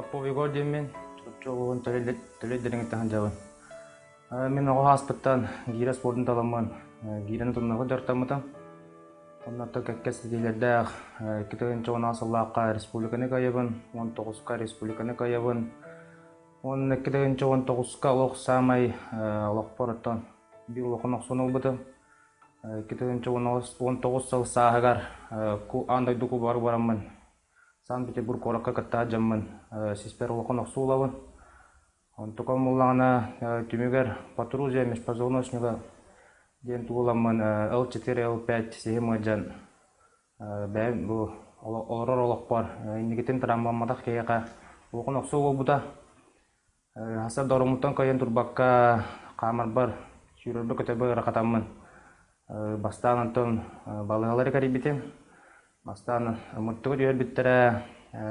Попов Егор диэммин, Чурапчы улууһун Төлөй Дириҥиттэн сылдьабын. Мин оҕо ааспыттан гиирэ спордун таламмын, гиирэни тумнаҕы дьарыктаммытым. Оннуттан кэккэ ситиһиилэрдээх 2010 сыллаахха республиканы кыайабын, 19-ка республиканы кыайабын. Уонна 2019-ка олох саамай олохпор оттон биир улахан охсууну ылбытым. 2019 сыл сааһыгар аан дойду кубогар бараммын Санкт-Петербург куоракка кыттаат дьоммун сиспэр улахан охсуу ылабын. Онтукам буоллаҕына түмүгэр Патрузия межпозвоночнига диэн тугуламмын Л4, Л5 сиһим ыалдьан бэйэм бу олорор олохпор инникитин травмамматах киһиэхэ улахан охсуу буолбута. Хаса дорумуттан кыайан турбакка хаамарбар, сүүрэрбэ-көтөрбө ыарахатаммын бастаан онтон балыыһалары кэрийбитим. Бастаан ымыртыгы түһэрбиттэрэ,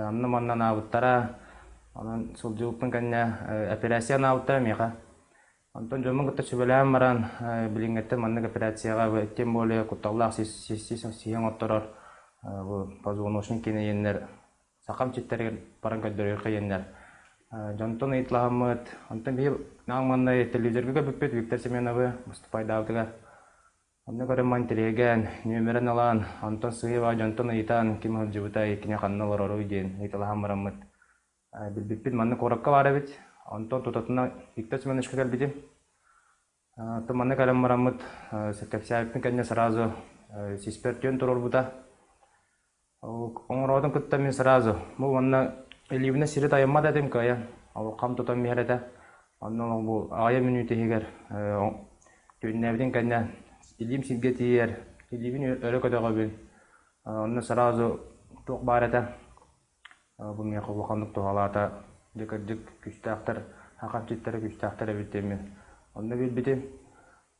онно-манна анаабыттара. Онон сылдьыбыппын кэннэ операция анаабыттара миэхэ. Онтон дьоммун кытта сүбэлээн баран, билиҥҥиттэн маннык операцияҕа тем более кутталлаах сиһин оҥотторор бу позвоночник киинэйэннэр сахам ситтэригэр баран көрдөрүөххэ диэннэр дьонтон ыйыталаһаммыт, онтон биһи аан маҥнай телевизорга көрбүппүт Виктор Семеновы выступайдаабытыгар. Онно көрөн интэриэһиргээн, нүөмэрин ылан, онтон сыыйа дьонтон ыйытан ким сылдьыбытай, кини ханна олороруй диэн ыйыталаһан бараммыт билбиппит манна куоракка баар эбит. Онтон тутатына Виктор Семеновичка кэлбитим. Оттон манна кэлэн бараммыт кэпсээбиппин кэннэ сразу сиспэр түөн туруорбута. Оҥороотун кытта мин сразу бу уонна илиибинэн сири тайаммат этим кыайан ол хам тутан биһэр этэ. Онно бу аҕыйах мүнүүтэ иһигэр түүннээбитин кэннэ илиим сиргэ тиийэр, илиибин өрө көтөҕөбүн. Онно сразу туох баар этэ бу миэхэ улаханнык туһалаата. Дьэ кырдьык күүстээхтэр, хахам ситтэрэ күүстээхтэр эбит диэммин онно билбитим.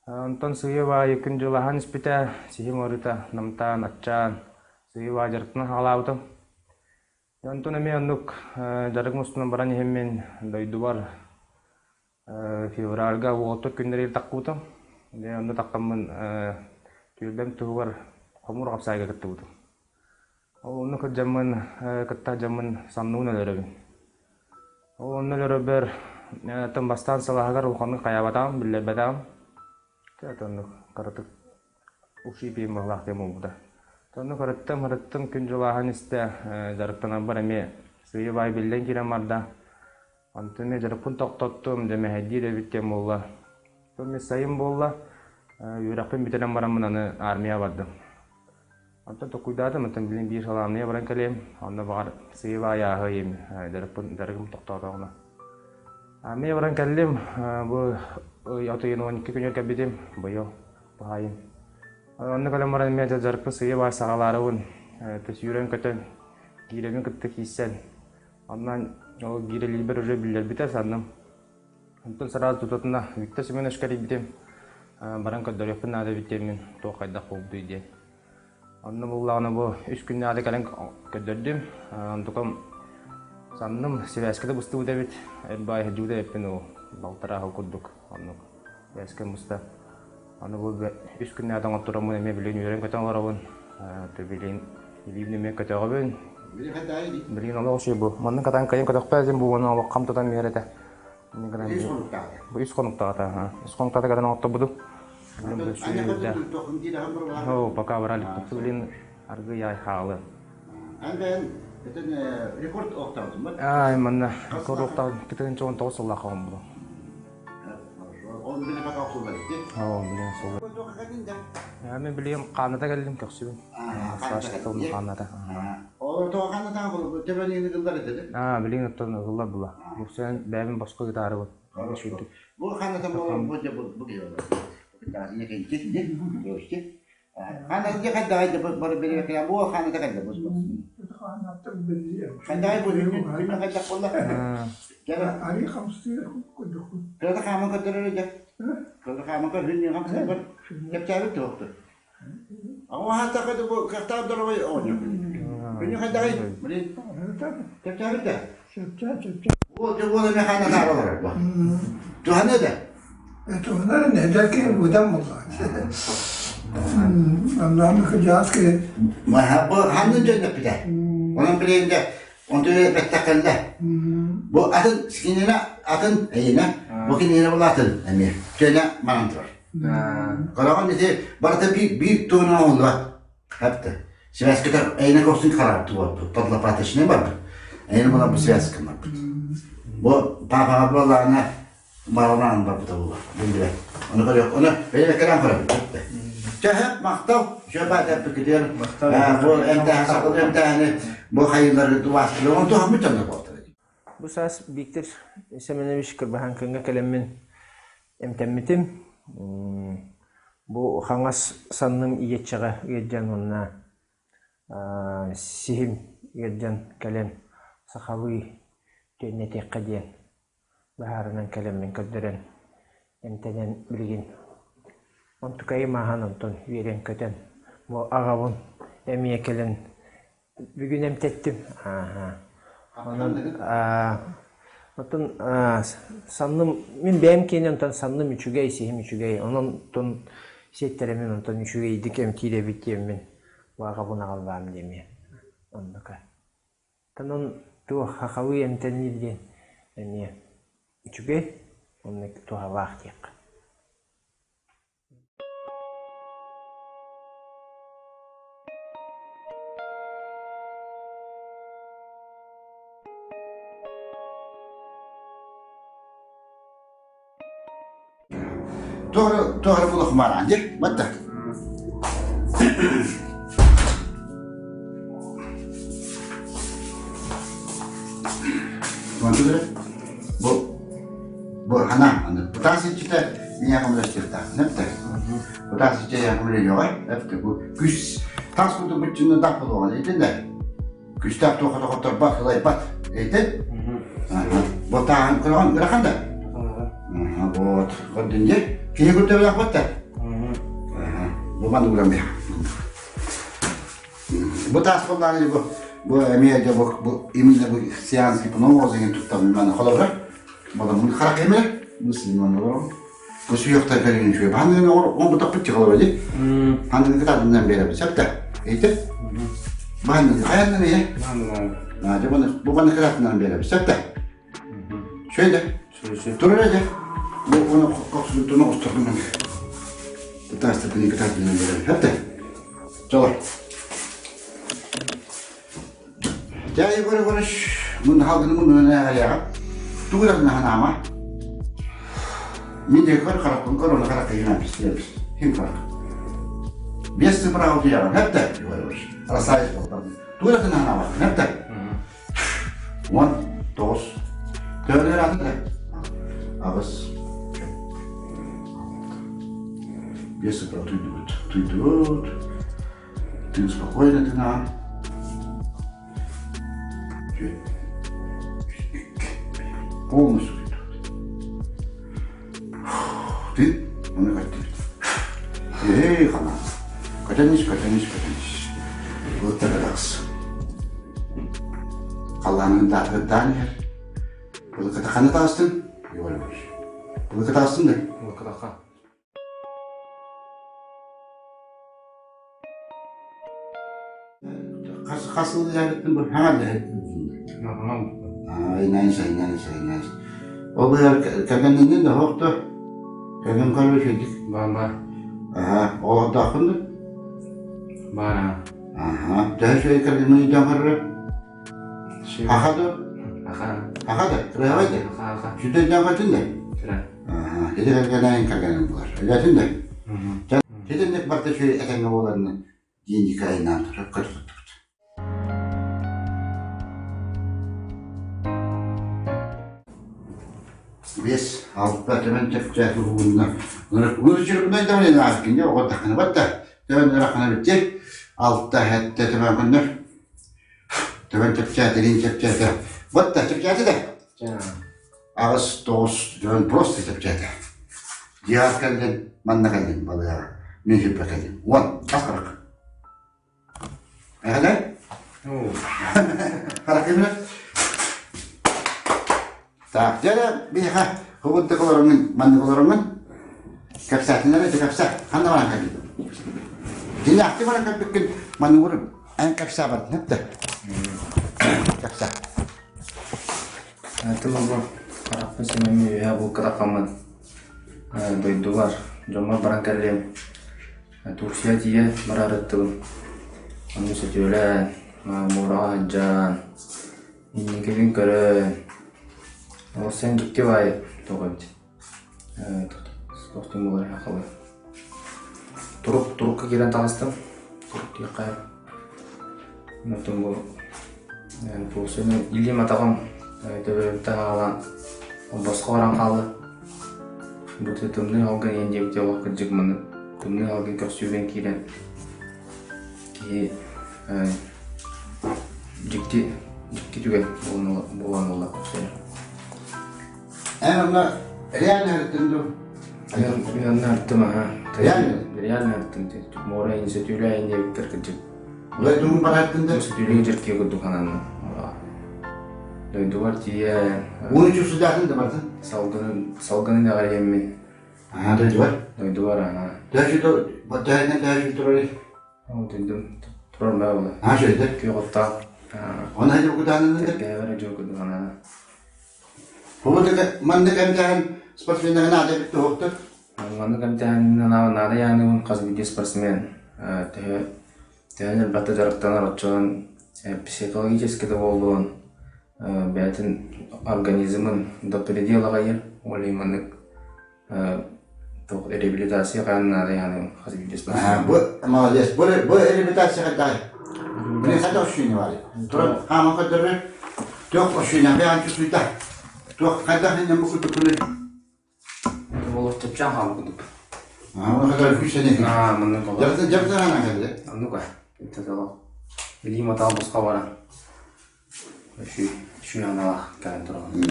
Онтон сыыйа-баайы күн-дьыл аһан испитэ, сиһим ыарыыта намтаан, аччаан, сыыйа-баайы дьарыктанан саҕалаабытым. Онтон эмиэ оннук дьарыгым устунан баран иһэммин дойдубар февральга уолаттар күннэригэр таххыбытым. Дьэ онно таххаммын түөлбэм туһугар хомуур хапсаайга кыттыбытым. Ол онно кырдьаммын, кытта дьаммын санныбын өлөрөбүн. Ол онно өлөрөрбөр оттон бастаан салаһыгар улаханнык хайаабатаҕым, биллэрбэтэҕим. Оннук кыратык ушибиим быһыылаах диэн буолбута. Онно кырыттым, ырыттым, күн-дьыл ааһан истэ, дьарыктанарбар эмиэ сыыйа-баай биллэн киирэн барда. Онтон эмиэ дьарыкпын тохтоттум, дьэ мэһэйдиир эбит диэн буолла. Онтон эмиэ сайын буолла, үөрэхпин бүтэрэн бараммын аны армияҕа бардым. Онтон толкуйдаатым, оттон билин биир сыл аармыйа баран кэлиэм, онно баҕар сыыйа ааһыайым, дьарыкпын дьарыгым тохтоотоҕуна. Аармыйа баран кэллим, бу ый от ыйын 12 күнүгэр кэлбитим, быйыл баайын. Онно кэлэн баран эмиэ дьарыкпын сыыйа саҕалаарыбын, сүүрэн-көтөн, киирэбин кытта киирсэн, онон ол киирэлиирбэр уже биллэрбитэ санным. Онтон сразу тутатына Виктор Семеновичка кэрийбитим, баран көрдөрүөхпүн наада эбит диэммин, туох хайдах буолбутуй диэн. Онно буллаҕына бу үс күннээҕи кэлэн көрдөрдүм. Онтукам санным сибээскэ да быстыбыт эбит. Эр баай сылдьыбыт эбиппин ол балтараа сыл курдук оннук сибээскэ буста. Аны бу үс күннээҕи оҥоттороммун эмиэ билигин үөрэн-көтөн олоробун. Билигин илиибин эмиэ көтөҕөбүн. Билигин олох үчүгэй бу. Маннык катан кыайан көтөхпөт этим бу уонна олох хам тутан биһэр этэ. Үс хонуктаата. Бу үс хонуктаата. Үс хонуктаата катан оҥотторбутум. О, пока брали. Блин, аргы яй хаалы. Эн бэйэн рекорд оохтоотун ба? Ай, манна рекорд оохтоотун 2019 сыллаах оҥорбутум. Ол били пока охсуллар ити. Оо, билигин охсуллар. Мен билигин хааната кэллим көхсүбүн. Саашка хааната. Ол тоҕо хааната төбөнү ыгыллар этэ Аа, билигин оттон ыгыллар була. Бу сен бэйэбин босхо гытаарыбын. Бу хааната буолар бу бу бу Хаана хайдаҕай бары били бу хаана хайда бу хайдаҕай бу күннү хайдах буолла Ары хамсыыр курдукпун. Кырата хааман көрдөрөр дьэ. Кырата хааман көрүн хамсыыр кэпсээбит туохтур. Аҕа хаата бу кыахтаах доруобай оҕонньор. Күннү хайдаҕай блин кэпсээбит да. Чэпчээ чэпчээ. Уол дьэ уол эмэ хаана таара олорор бу. Туһана да. Туһанар эдэр киһи быдан буолла. Аллаһым кыдьаас киһи. Бу ханны дьон эппитэ. Онон билигин де. Онту бэттэххэллэ. Бу атын киниэнэ атын эйинэ, бу киниэнэ була атын эмиэ. Түөнэ манан турар. Көрөҕүн ити барыта биир биир туһунан оҥоһуллубат. Хапты. Связката эйинэ косун харапты буолбут. Подлопаточный барбыт. Эйинэ була бу связка барбыт. Бу папаҕа буоллаҕына Маалаан барбыта буолар, биллибэт. Ону көрүөх, ону бэйэ кэлэн көрөбүт. Чэ, махтал, чөпа тэппикитигэр бу эмтээһин сахалыы эмтээһини бу хайыылары тубаастылар, оны туһаммыт дьоннор буолтар. Бу саас Виктор Семенович Кырбаһаҥкыҥҥа кэлэммин эмтэммитим. Бу хаҥас санным иэччэҕэ ыалдьан уонна сиһим ыалдьан кэлэн сахалыы түөннэтиэххэ диэн быһаарынан кэлэммин көрдөрөн, эмтэнэн билигин онтукайым ааһан онтон үөрэн-көтөн бу аҕабын эмиэ кэлэн бүгүн эмтэттим. Ааһа. Онон оттон санным мин бэйэм киэнэ онтон санным үчүгэй, сиһим үчүгэй. Онон онтон сиэттэрэммин онтон үчүгэйдик эмтиир эбит диэммин бу аҕабын аҕаллаам диэмиэ. Оннука. Онон туох сахалыы эмтэниир диэн эмиэ үчүгэй уонна туһалаах диэххэ. Туох эрэ буолуох мараан дии, батта. Бу бу хана бутаас иччитэ миэхэ көмөлөстүөхтээх нэптэ. Бутаас иччитэ миэхэ көмөлөһүөҕэ нэптэ бу күс тас курдук быччынна дах буолуоҕа итиннэ Күстээх туохха да хотторбот, сылайбат. Эйтин? Бу тааһын көрөҕүн ырахан да? Вот. Көрдүн дии. Киһи көрдөбүлэх бат да? Бу маны уран бия. Бу таас боллааны бу бу эмиэ дьэ бу бу именно бу сеанс гипноз деген туттабын маны холобура. Баламын харах эмэ муслиман олором. Бу сүһүөхтэр кэлин үчүгэй. Ханныгын оҕор оҥорбутахпыт чыҕалара дии. Ханныгын кытаатыннан биэрэбит сөп да? Эйте? Баанныгы хайаннан ийэ? Дьэ бу баны кытаатыннан биэрэбит сөп да? Шөй да? Турар дьэ. Бу ону кохсубуттун оҕустургунан. Кытаастыргын кытаатыннан биэрэбит сөп да? Чолор. Дьэ, Егор Егорович, муннахалгыны муннунан ээҕэлиэҕэ. Тугу да наһанаама. Мин диэки көр, харахпын көр, оны харахтыйынан пистиэбис. Хим харах. Без цифра утуйаҕын, хэптэ, Егор Егорович. Расаев болтан. Тугу да наһанаама, хэптэ. 19. Төөнөр аты да. Аҕыс. Без цифра туйдубут. Туйдубут. Ты спокойно тынаан. Полностью Ты, оны көттүбүт. Эй, хана. Көтөн ис, көтөн ис, көтөн ис. Былыттар тахс. Халлаанын даатыгырдаан иһэр. Былыкката хана таҕыстын? Егор Егорович. Былыкка таҕыстын да? Былыкка Хас сыл үлэлээбиппин бу хаҥа үлэһиппин. Ай, nice, nice, nice. Ол быһар кэргэннэннин да оһох да кэргэн көрбө үчүгдүк. Баар баар. Аха, оҕолордооххун да? Баар аа. Аха, төһө үчүгэй кэргэнин өйдөөн көрөрө? Аха да? Аха. Аха да, кыраһабай да? Аха, аха. Сүдэ өйдөөн көрдүн да? Кыра. Аха, ити кэргэнэйин кэргэнин булар. Өйдөөтүн да? Итинник барыта үчүгэй этэҥҥэ буоларына диэн дикайнаан сөпкө туттубут. Биэс, алта, төбөн чэпчэки уһугунна. Ыры чүрүкүнэй да ааскинде оҕордаххына батта. Төбөн ыраххына битти. Алта, сэттэ төбөн көннөр. Төбөн чэпчээтэ, илин чэпчээтэ. Батта, чэпчээтэ да. Аҕыс, тоҕус дьон просто чэпчээтэ. Дьиэҕэр кэллин, манна кэллин балыыһаҕа. Мин сирбэ кэллим. Уон, хас харах. Эһэлэ? Харах кимэ? Так, дьэ биһиэхэ хубунтук олороҥҥун, маннык олороҥҥун кэпсээтинэр ити кэпсэ. Ханна баран кэллин? Дьиҥнээхтик баран кэлбиккин манныгыр эн кэпсээ бардын эптэ. Кэпсэ. Тылыбар харахпын симэммин үөһэ булкатаххаммын дойдубар, дьоммор баран кэллим. Турция тиийэ барарыттыбын. Онно сөтүөлээн, муораҕа сылдьан, инникибин көрөн, ол син дьикти баайы туох эбит. Туох диэн буолар сахалыы. Турук турукка киирэн таҕыстым. Турук диэххэ Оттон бу Турцияны илиим атаҕым төбөбүттэн аҕалан босхо баран хаалла. Бу тымныы алгын иһин диэбитэ олох кырдьык маннык тымныы алгын көрсүүбүн киирэн киһи дьикти дьикти түгэн буолан ылла. Эн онно реально ырыттын дуу? Мен онно ырыттым аха. Реально? Реально ырыттым. Муора инициативля ин диэбиттэр кырдьык. Дойдуҥ бараттын да? Сөтүөлүү дьэркиэ курдук сананным. Дойдубар тиийэн Ууну чувствуйдаатын да бардын? салгынын салгынын эҕэрийэммин. Аа, дойдубар? Дойдубар аха. Төһө төһөннөн төһө турарый? Ол дойдум турар баа була. Аа, шөйдө. Күөх оттоох. Оны хайда кутаанын да? Кэбэрэ дьыл курдук анаа. Маннык эмтээһин спортсменнарга наада эбит туһуктар. Маннык эмтээһин наада яаныбын хас биирдии спортсмен төһө төһөн элбэхтэ дьарыктанар оччонон психологически да буоллун бэйэтин организмын до предела аҕайыр ол иһин маннык реабилитация хаан наада яаныбын хас биирдии спортсмен. Бу молодец. Бу бу реабилитация хайдаҕый? Бу хайдах ощущение баарый? Туран хааман көрдөрөр. Туох ощущение бэйэҥ чувствуйда? Туох хайдах иннин бу курдук Олох чэпчээн хаалбыт курдук. Аа, оны кытары күүстэни. Аа, маннык олох. Дьарыктан дьарыктан хаанан кэллэ. Оннук аа. Итте олох. Илиим атаҕым босхо баран. Үчүй, үчүй аналаах кэлэн турабын.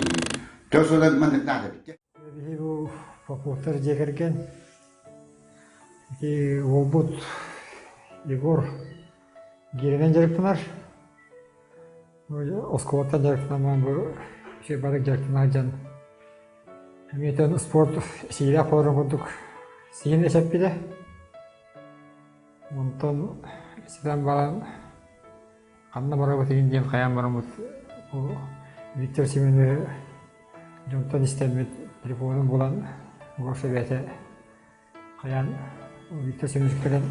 Төр сылдан маннык наада бит. Биһи бу Поповтар дьиэ кэргэн ити уолбут Егор гиирэнэн дьарыктанар. Оскуолаттан дьарыктанан бу үчүгэй бары дьарыктанар дьон эмиэтэн спорт сиилээх буоларын курдук сиһин эсэппитэ. Онтон ситэн баран ханна барабыт игин диэн хайаан бараммыт бу Виктор Семеновы дьонтон истэммит телефонун булан Гоша бэйэтэ хайаан Виктор Семенович кэлэн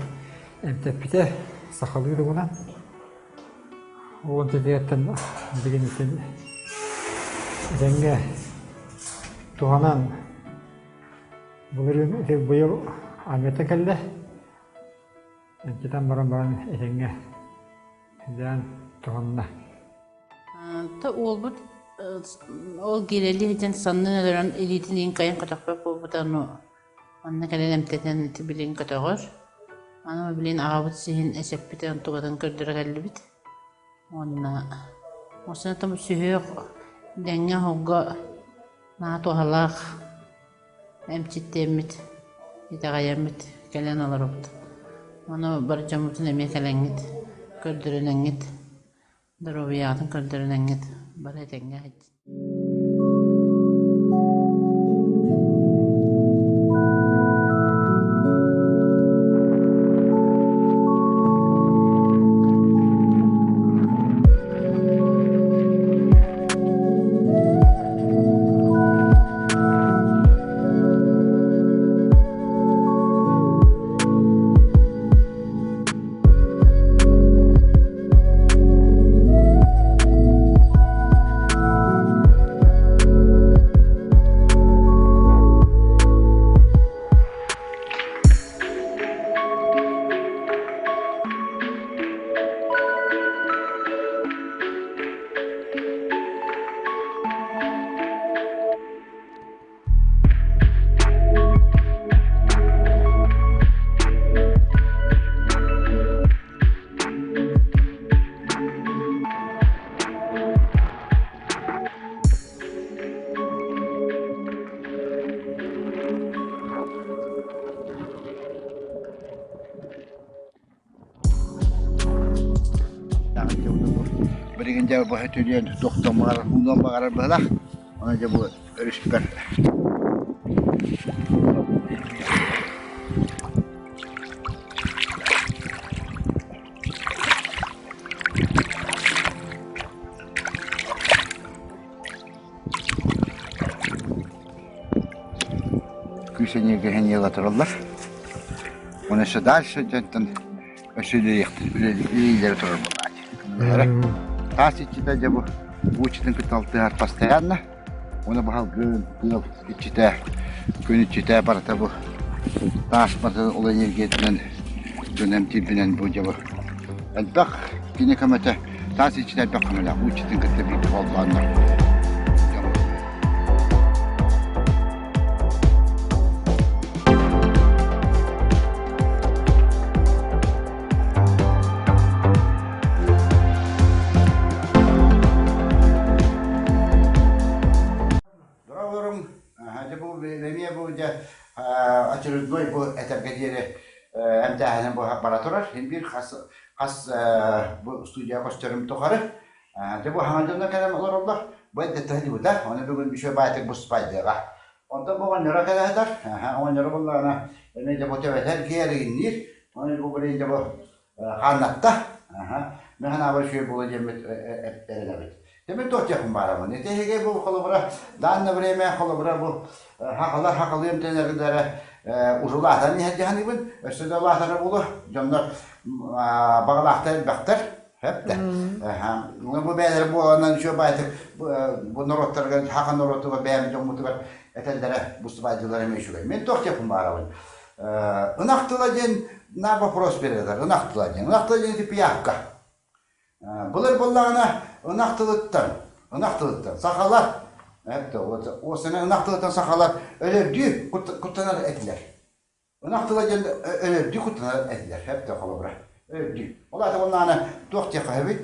эмтэппитэ сахалыы тугунан уон тэтигэттэн билигин итин этэҥҥэ туһанан былырыын ити быйыл армияттан кэллэ эмтэтэн баран баран этэҥҥэ Дьаан туһанна. Та уолбут ол гиирэлии сылдьан саннын өлөрөн илиитин иин кайан көтөхпөт буолбута ону манна кэлэн эмтэтэн ити билигин көтөҕөр. Аны билигин аҕабыт сиһин эсэппитэ онтугатын көрдөрө кэллибит. Уонна осунатым сүһүөх дэҥҥэ оһолго наһаа туһалаах эмчиттиэммит, итэҕэйэммит кэлэн олоробут. Ону бар дьоммутун эмиэ кэлэҥҥит, көрдөрүнэҥҥит, доруобуйаҕытын көрдөрүнэҥҥит бары этэҥҥэ сылдьын. Билигин дьэ бу түлүөн тохтон баҕарар, уулуон баҕарар быһылаах. Онон дьэ бу өрүспэр күүс энергия ыла тураллар. Уонна өссө дальше дьонтон өссө үлэлииллэрэ турар буолааччы. Таас иччитэ дьэ бу уу иччитин кытта алтыһар постоянно. Уонна бу салгын, тыал иччитэ, күн иччитэ барыта бу таас барыта ол энергиятынан дьон эмтиирбинэн бу дьэ бу элбэх кини көмөтө таас иччитэ элбэх көмөлөөх уу иччитин кытта бииргэ холбооннор Дорооболоруҥ, дьэ бу эмиэ бу дьэ очередной бу этэргэ диэри эмтээһинэ бара турар. Син биир хас хас бу студия көстөрүм тухары. Дьэ бу хаҥа дьонно кэлэн олороллор. Бу эрдэттэн сылдьыбыта. Ону бүгүн үчүгэй баайтык бу спайдыаҕа. Онтон бу оҕонньоро кэлэ сытар. Оҕонньоро буллаҕына эмиэ дьэ бу төбөтө эргийэр Ону бу блин дьэ бу хааннатта. Мин санаабар үчүгэй буолуо диэммит эрэнэбит. Тимир туох диэхпин баарабын. Ити эһиги бу холобура данное время холобура бу хахалар хахалыым тэнэрдэрэ ужулаатан иһэр дьаһаныыбын. Өссө да улаатара буолуо. Дьоннор баҕалаахтар элбэхтэр. Хэптэ. Бу бэйэлэрэ буоланан үчүгэй баайтык бу норуоттарга хаха норуотугар бэйэм дьоммутугар этэллэрэ бу сыбайдылар эмиэ үчүгэй. Мин туох диэхпин баарабын. Ынах тыла диэн на вопрос беретер. Ынах тыла диэн. Ынах тыла диэн ити пиявка. Былыр буоллаҕына ынах тылыттан, ынах тылыттан сахалар, уосана ынах тылыттан сахалар өлөрдүү куттанар этилэр. Ынах тыла диэн өлөрдүү куттанар этилэр, эптэ холобура. Өлөрдүү. Ол аата буоллаҕына туох диэххэ сөбүй?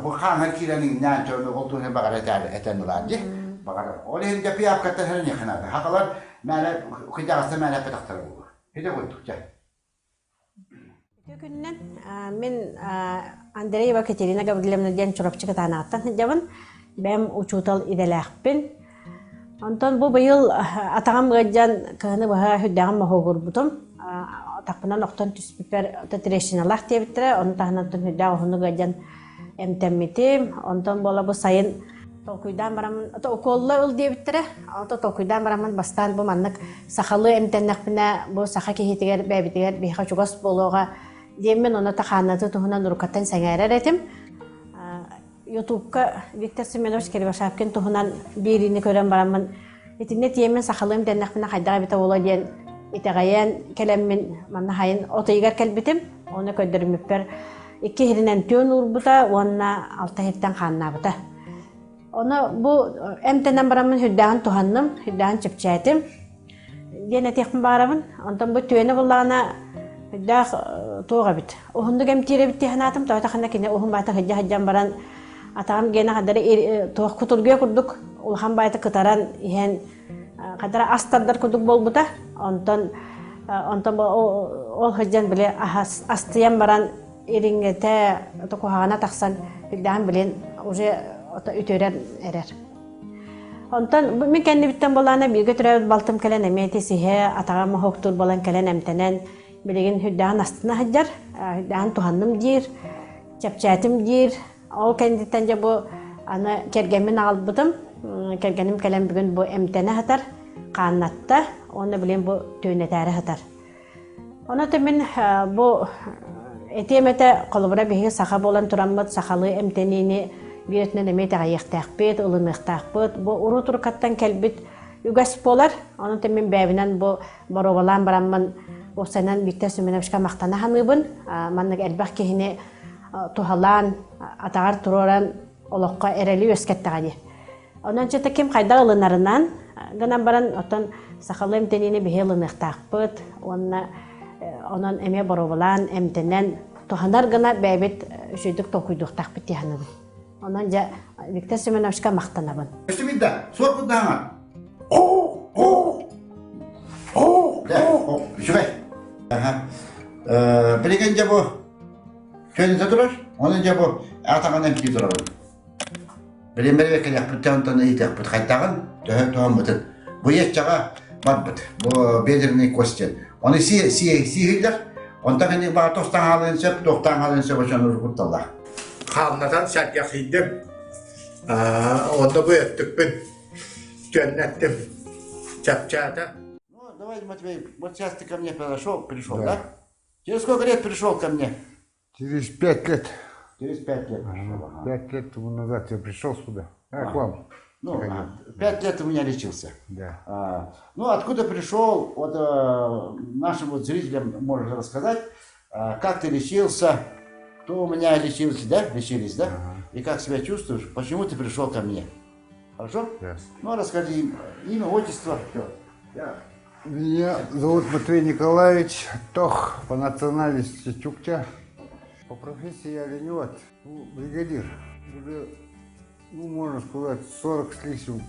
Бу хааҥҥа киирэн иҥнээн чөмө ол туһунан баҕар этэн ылаар дии. Баҕар. Ол иһин дьэ пиявкаттан сэрэниэххэ наада. Хахалар мээнэ кыдьаҕастар мээнэ эппэтэхтэрэ буолуо. Ити курдук дьэ. Үтүө күнүнэн. Мин Андреева Катерина Гаврильевна диэн Чурапчы Кытаанаҕыттан сылдьабын. Бэйэм учуутал идэлээхпин. Онтон бу быйыл атаҕым ыалдьан кыһыны быһа сүрдээҕин моһуогурбутум. Атахпынан охтон түспүппэр трещиналаах диэбиттэрэ, ону таһынан сүрдээх уһуннук ыалдьан эмтэммитим. Онтон буола бу сайын толкуйдаан бараммын, уколла ыл диэбиттэрэ. Онтон толкуйдаан бараммын бастаан бу маннык сахалыы эмтэннэхпинэ, бу саха киһитигэр бэйэбитигэр биһиэхэ чугас буолуоҕа диэммин, онно тахааннаты туһунан уруккаттан сэҥээрэр этим. Ютубка Виктор Семенович Кривошапкин туһунан биэриини көрөн бараммын, итиннэ тиэмин сахалыым дэннэхпинэ хайдах эбитэ буолуо диэн итэҕэйэн кэлэммин манна хайын от ыйыгар кэлбитим. Ону көрдөрүммүппэр икки иһиринэн түөн уурбута уонна алта иһиттэн хааннаабыта. Ону бу эмтэнэн бараммын сүрдээҕин туһанным, сүрдээҕин чэпчээтим диэн этиэхпин баҕарабын. Онтон бу түөнэ буллаҕына сүрдээх туох эбит. Уһуннук эмтиир эбит дии санаатым. Тоҕо тахына кини уһун баайта сылдьа сылдьан баран атаҕым гиэнэ хадары туох кутургуйа курдук улахан баайта кытаран иһэн хадара ас тардар курдук буолбута. Онтон онтон ол сылдьан били астыйан баран ириҥэтэ куһаҕана тахсан сүрдээҕин билин уже үтүөрэн эрэр. Онтон мин кэннибиттэн буолаана бииргэ төрөөбүт балтым кэлэн эмиэ ити сиһэ атаҕа моһуоктуур буолан кэлэн эмтэнэн билигин сүрдээҕин астына сылдьар, сүрдээҕин туһанным диир, чэпчээтим диир. Ол кэнниттэн дьэ бу аны кэргэммин аҕалбытым. Кэргэним кэлэн бүгүн бу эмтэнэ сытар, хааннатта уонна билигин бу түөнэтээри сытар. Онон мин бу этиэм этэ, холобура биһиги саха буолан тураммыт сахалыы эмтэниини биир өттүнэн эмиэ итэҕэйиэхтээхпит, ылыныахтаахпыт. Бу урут-уруккаттан кэлбит үгэс буолар. Онон мин бэйэбинэн бу боруобалаан бараммын уопсайынан Виктор Семеновичка махтана саныыбын. Маннык элбэх киһини туһалаан, атаҕар туруоран олоххо эрэли үөскэттэҕэ дии. Онон чэ ким хайдах ылынарынан гынан баран, оттон сахалыы эмтэниини биһи ылыныахтаахпыт уонна онон эмиэ боруобалаан эмтэнэн туһанар гына бэйэбит үчүгэйдик толкуйдуохтаахпыт дии саныыбын. Онон дьэ Виктор Семеновичка махтанабын. Өстүбүт да, суох курдаһаҥа. Үчүгэй. Билигин дьэ бу чөнүтэ турар, оны дьэ бу атаҕын эмтии турабын. Билиммэри кэлиэхпиттэн онтон ыйытыахпыт хайдаҕын, төһө туһаммытын. Бу иэччэҕэ барбыт. Бу бедренный кость диэн. Ону сииһиллэр. Онтон кини баҕа тостан хаалыан сөп, туохтаан хаалыан сөп очон кутталлаах. Хаалнатан сэргэхсийдим. Онно бу өттүкпүн төннөттүм. Чапчаата. давай, Матвей, вот сейчас ты ко мне подошел, пришел, да? да? Через сколько лет пришел ко мне? Через пять лет. Через пять лет пришел, ага. Пять лет тому назад я пришел сюда. А, а. к вам. Ну, пять лет у меня лечился. Да. А, ну, откуда пришел, вот э, нашим вот зрителям можешь рассказать, э, как ты лечился, кто у меня лечился, да? Лечились, да? Ага. И как себя чувствуешь, почему ты пришел ко мне? Хорошо? Yes. Ну, расскажи им имя, отчество, все. Я... Меня зовут Матвей Николаевич Тох, по национальности Чукча. По профессии я оленевод, ну, бригадир. Уже, ну, можно сказать, 40 с лишним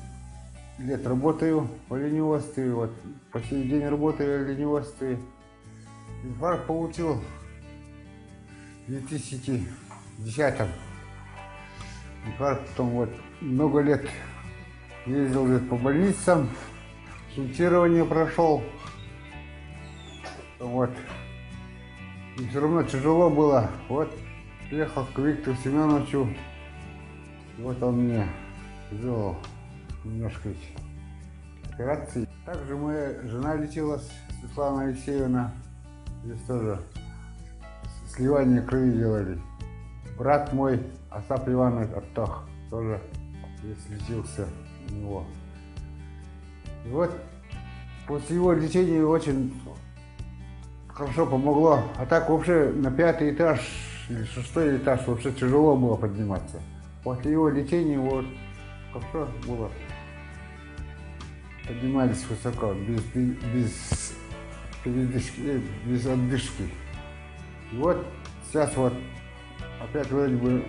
лет работаю в оленеводстве. Вот, по сей день работаю в оленеводстве. Инфаркт получил в 2010-м. Инфаркт потом вот много лет ездил по больницам, шунтирование прошел. Вот. И все равно тяжело было. Вот приехал к Виктору Семеновичу. Вот он мне сделал немножко операции. Также моя жена лечилась, Светлана Алексеевна. Здесь тоже сливание крови делали. Брат мой, Асап Иванович Аттах, тоже здесь лечился у него. И вот после его лечения очень хорошо помогло. А так вообще на пятый этаж или шестой этаж вообще тяжело было подниматься. После его лечения вот хорошо было. Поднимались высоко, без, без передышки, э, без отдышки. И вот сейчас вот опять вроде бы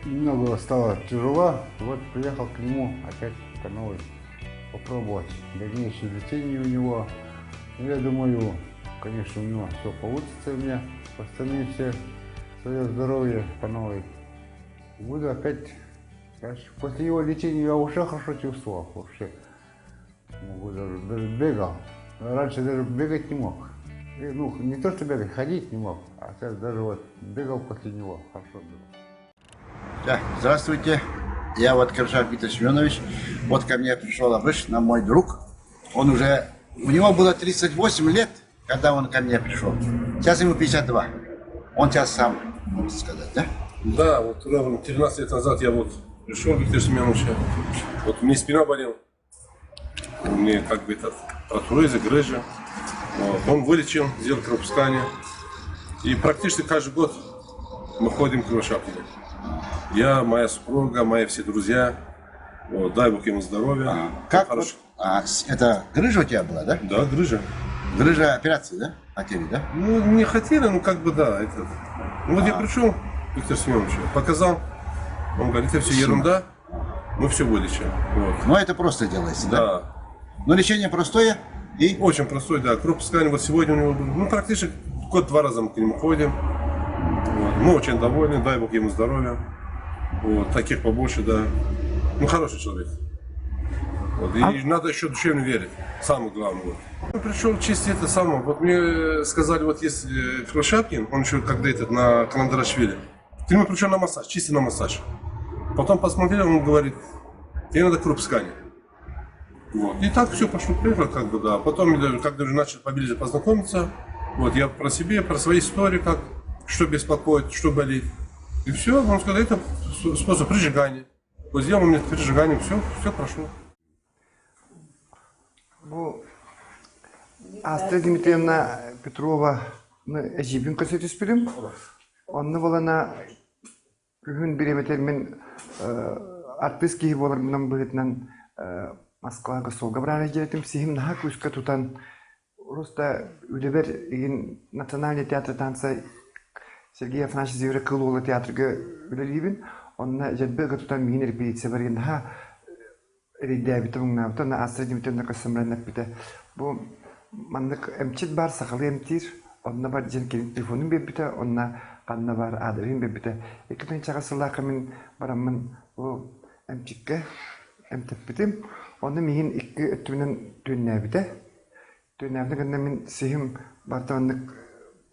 немного стало тяжело. Вот приехал к нему опять по новой попробовать дальнейшее лечение у него. Ну, я думаю, конечно, у него все получится у меня. Восстановить все свое здоровье по новой. Буду опять дальше. После его лечения я уже хорошо чувствовал вообще. Могу даже, даже бегал. Раньше даже бегать не мог. Ну, не то, что бегать, ходить не мог. А сейчас даже вот бегал после него. Хорошо было. Да, здравствуйте. Я вот Киршак Виктор Семенович. Вот ко мне пришел обычно мой друг. Он уже... У него было 38 лет, когда он ко мне пришел. Сейчас ему 52. Он сейчас сам, может сказать, да? Да, вот ровно 13 лет назад я вот пришел к Виктору Семеновичу. Вот у меня спина болела. У меня как бы этот протрузия, грыжа. Вот. Он вылечил, сделал кровопускание. И практически каждый год мы ходим к Кривошапкину. Я, моя супруга, мои все друзья. Вот, дай Бог ему здоровья. А, как Хорошо. Вот, а, это грыжа у тебя была, да? Да, грыжа. Грыжа операции, да? Хотели, да? Ну, не хотели, ну как бы да. Это... Ну вот я пришел, Виктор Семенович, показал. Он говорит, это все ерунда, мы все вылечим. Вот. Ну это просто делается, да? Да. Но лечение простое и... Очень простой, да. Кровопускание вот сегодня у него было. Ну, практически год-два раза мы к нему ходим. Вот. Мы очень довольны, дай Бог ему здоровья. Вот, таких побольше, да. Ну, хороший человек. Вот, и а? надо еще душевно верить, самое главное. Вот. Он пришел чисто это самое. Вот мне сказали, вот есть э, Кривошапкин, он еще когда этот на Каландарашвили. К нему пришел на массаж, чисто на массаж. Потом посмотрел, он говорит, тебе надо кровопускание. Вот. И так все пошло, поехало, как бы, да. Потом, когда уже начали поближе познакомиться, вот, я про себе, про свои истории, как, что беспокоит, что болит. И все, он сказал, это способ прижигания. Вот сделал мне прижигание, все, все прошло. Бу Астра Дмитриевна Петрова эдьиийбин көрсө түспүтүм. Онно буолана күһүн бириэмэтигэр мин артист киһи буоларбынан быһыытынан Москваҕа суолга бараары дьиэтим сиһим наһаа күүскэ тутан просто үлэбэр игин Национальный театр танца Сергей Афанасьевич Зверев Кыл Уола театрга үлэлиибин. Онно дьэлбэ тутан миигин репетиция барыгын наһаа эрэйдээбитэ муҥнаабыта уонна Астра Дмитриевна көссөмрөн эппитэ бу маннык эмчит баар сахалыы эмтиир онно бар диэн кини телефонун биэрбитэ онно ханна баар аадырыһын биэрбитэ икки тыһыынчаҕа сыллаахха мин бараммын бу эмчиккэ эмтэппитим онно миигин икки өттүбүнэн түөннээбитэ түөннээбитэ гына мин сиһим барыта маннык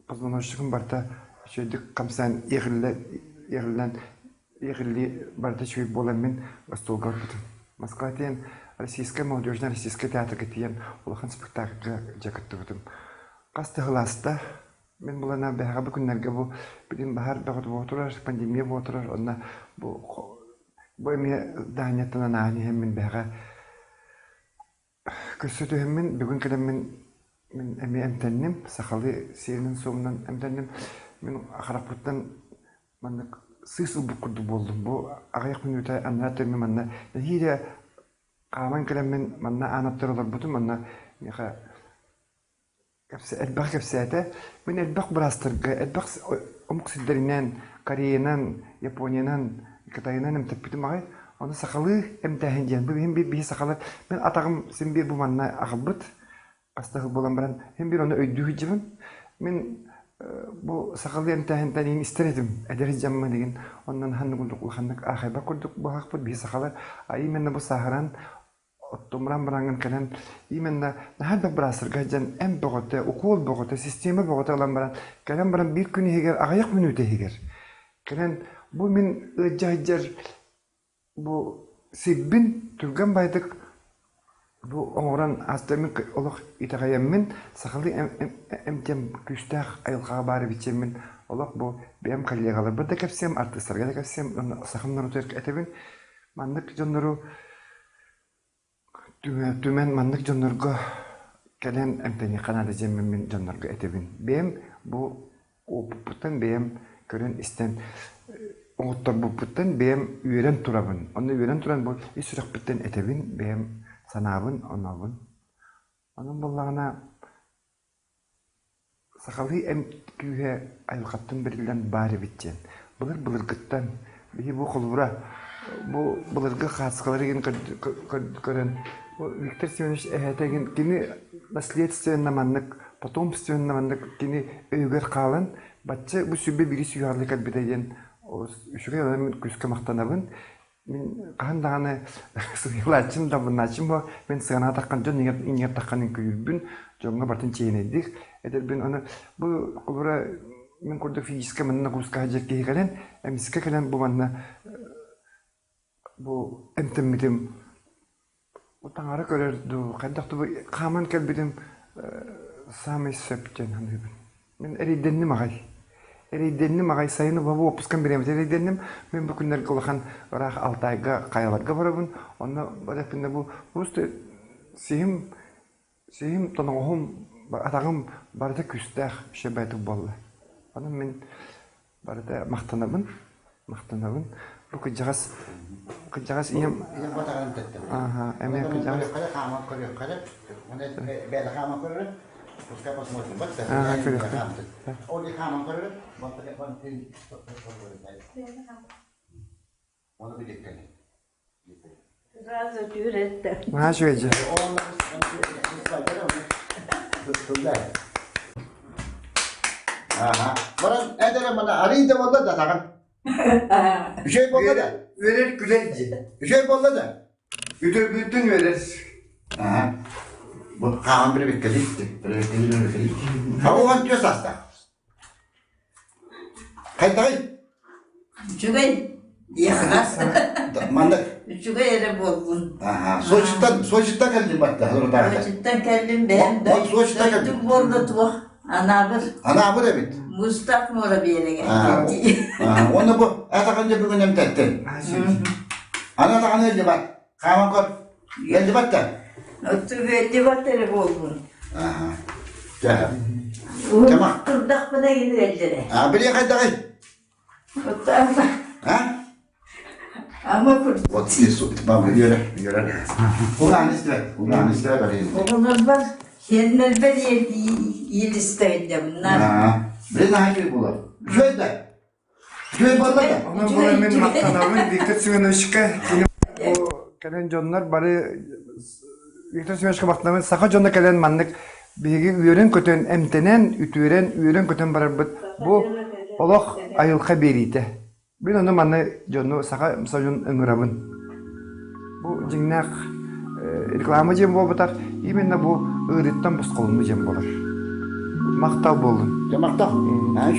позвоночнигым барыта үчүгэйдик хамсаан иэҕиллэн иэҕиллии барыта үчүгэй буолан мин остуолга барбытым. Москва тиийэн Российскай молодежнай российскай театрга тиийэн улахан спектакльга дьэ кыттыбытым. Хас да сыл ааста. Мин булана бэһэҕэ бу күннэргэ бу билин баһаар бөҕөтө буола турар, пандемия буола турар, онно бу бу эмиэ зданияттан анааһын иһэммин бэһэҕэ Көрсө түһэммин, бүгүн кэлэммин мин эмиэ эмтэнним, сахалыы сиэринэн-суомунан эмтэнним. Мин харахпыттан маннык сыыс ылбыт курдук буоллум. Бу аҕыйах мүнүүтэ анараа өттүгэр манна нэһиилэ хааман кэлэммин манна аан аттыгар олорбутум, манна миэхэ Элбэх кэпсээтэ. Мин элбэх быраастарга, элбэх омук сирдэринэн, Кореянан, Япониянан, Кытайынан эмтэппитим аҕай. Ону сахалыы эмтээһин диэн. Бу иһин биир биһи сахалар мин атаҕым син биир бу манна аҕалбыт. Хас буолан баран син биир ону өйдүү сылдьабын. Мин бу сахалыы эмтээһинтэн иһин истэр этим. Эдэр дьаммын игин оннун ханнык курдук улаханнык аахайбат курдук буолаахпыт. Биһи сахалар а именно бу сааһыран Оттомуран бараҥҥын кэлэн именно наһаа элбэх быраастарга дьэн эмп бөҕөтө, укуол бөҕөтө, система бөҕөтө ылан баран, кэлэн баран биир күн иһигэр, аҕыйах мүнүүтэ иһигэр кэлэн бу мин ыалдьа сылдьар бу сирбин түргэн баайдык бу оҥорон аастаммын олох итэҕэйэммин сахалыы эмтиэм күүстээх айылҕаҕа баар эбит диэммин олох бу бэйэм коллегаларбар да кэпсиэм, артыыстарга да кэпсиэм уонна сахам норуотугар этэбин маннык дьоннору Түмэн маннык дьоннорго кэлэн эмтэниэххэ наада диэммин мин дьоннорго этэбин. Бэйэм бу опыппыттан бэйэм көрөн-истэн оҥотторбуппуттан бэйэм үөрэн турабын. Онно үөрэн туран бу ис сүрэхпиттэн этэбин, бэйэм санаабын, онообун. Онон буоллаҕына Сахалыы эмп күүһэ айылҕаттан бэриллэн баар эбит диэн. Былыр-былыргыттан биһи бу холобура бу былыргы хаацкалары игин көрөн Виктор Семенович эһээтэ игин кини наследственно маннык потомственно маннык кини өйүгэр хаалан бачча бу сүбэ бири сүһэҕэлии кэлбитэ диэн олус үчүгэй онон мин күүскэ махтанабын. Мин хаһан даҕаны сымыйалааччым да абыннааччым буо мин сыанаҕа таххан дьон иҥэр таххан үҥкүүлүүрбүн дьоҥҥо барытын чиэһинэйдик этэрбин аны бу холобура мин курдук физическэй манна нагрузка сылдьар киһи кэлэн эмискэ кэлэн бу манна бу эмтэммитим Таҥара көрөр дуу, хайдах дуу хааман кэлбитим саамай сөп диэн саныыбын. Мин эрэйдэнним аҕай. Эрэйдэнним аҕай сайын бу уоппускам бириэмэтэ эрэйдэнним. Мин бу күннэргэ улахан ыраах Алтайга хайаларга барабын. Онно бараппына бу просто сиһим сиһим тоноҕоһум атаҕым барыта күүстээх шебэтик буолла. Онон мин Барыта махтанабын, махтанабын. Бу кырдьаҕас, кырдьаҕас ийэм Ийэм батаҕын тэттэ. Ааха, эмиэ кырдьаҕас. Хайа хааман көрүөххэ Оны бэйэ хааман көрөрө. Пускай посмотрим. Вот Ааха, көрүөххэ. Ол хааман көрөрө. Оны биликкени. Сразу түүрэтте. Наһаа үчүгэй дьэ. Ага. Баран эдere мана арый да болла да тагын. Үчүй болла да. Үөрэр күлэр дьэ. Үчүй болла да. Үтүрбүттүн үөрэр. Ага. Бу хаан bir беккели. Bir беккели bir беккели. Хабуган түө саста. Хайдаҕый? Үчүгэй диэххэ. Маннык. Үчүгэй эрэ буоллун. Аха. Сочиттан Сочиттан кэллим батта. Сочиттан кэллим бэйэм да. Сочиттан кэллим. буолла туох Анаабыр. Анаабыр эбит. Мустах муора биэрэгэ. Уонна бу атаҕын бүгүн эмтэттин. Ана атаҕын эллибат. Хааман көр. Эллибат да. Эллибат эрэ буоллун. Аха. Турдахпына гин эллэрэ. А били хайдаҕый? А? Ама курдук. Вот бабы үөрэ, үөрэ. Улаан истибэт, улаан истибэт барыйын. Оҕолорбор сиэннэрбэр иилистэйдэмнар. Били наһаа үчүгэй буолар. Үчүгэй да. Үчүгэй буолла да. Онон була мин махтанабын Виктор Семеновичка. Кини кэлэн дьоннор бары Виктор Семеновичка махтанабын. Саха дьоно кэлэн маннык биһиги үөрэн-көтөн, эмтэнэн, үтүөрэн, үөрэн-көтөн барарбыт бу олох айылҕа биэриитэ. Мин ону маны дьону саха дьон ыҥырабын. Бу дьиҥнээх реклама диэн буолбатах, именно бу ыарыыттан босхолонуу диэн буолар. Махтал буоллун. Махтал.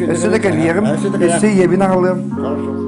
Өссө да кэлиэҕим, өссө ийэбин аҕалыам. Хорошо.